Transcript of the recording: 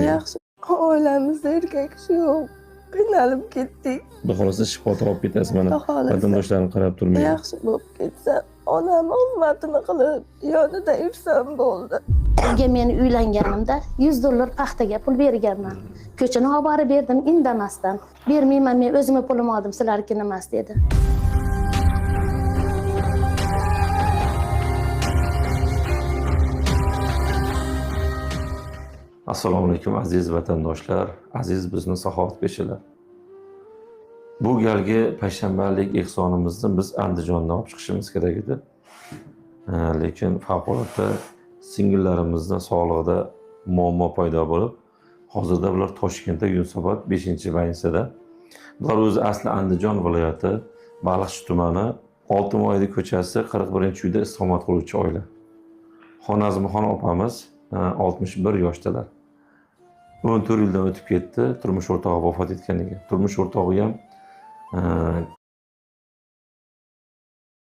Yaxshi, oilamizda erkak kishi yo'q. Qiynalib ketdik. Xudo xohlasa shifo topib ketasiz mana. Xudo xohlasa. Vatandoshlarni qarab turmaydi. Yaxshi bo'lib ketsa, onam xizmatini qilib, yonida yursam bo'ldi. Unga men uylanganimda $100 paxtaga pul berganman. Ko'chani olib borib berdim indamasdan. Bermayman, men o'zimni pulim oldim, sizlarnikini emas dedi. Assalomu alaykum aziz vatandoshlar, aziz bizni saxovatpeshalar. Bu galgi payshanbalik ehsonimizni biz Andijondan olib chiqishimiz kerak edi. Lekin favqulodda singillarimizni sog'lig'ida muammo paydo bo'lib, hozirda bular Toshkentda Yunusobod 5-больницада. Bular o'zi asli Andijon viloyati Baliqchi tumani Oltinoyli ko'chasi 41-uyda istiqomat qiluvchi oila. Xonazmxon opamiz 61 yoshdalar. 14 yildan o'tib ketdi turmush o'rtog'i vafot etganiga. Turmush o'rtog'i ham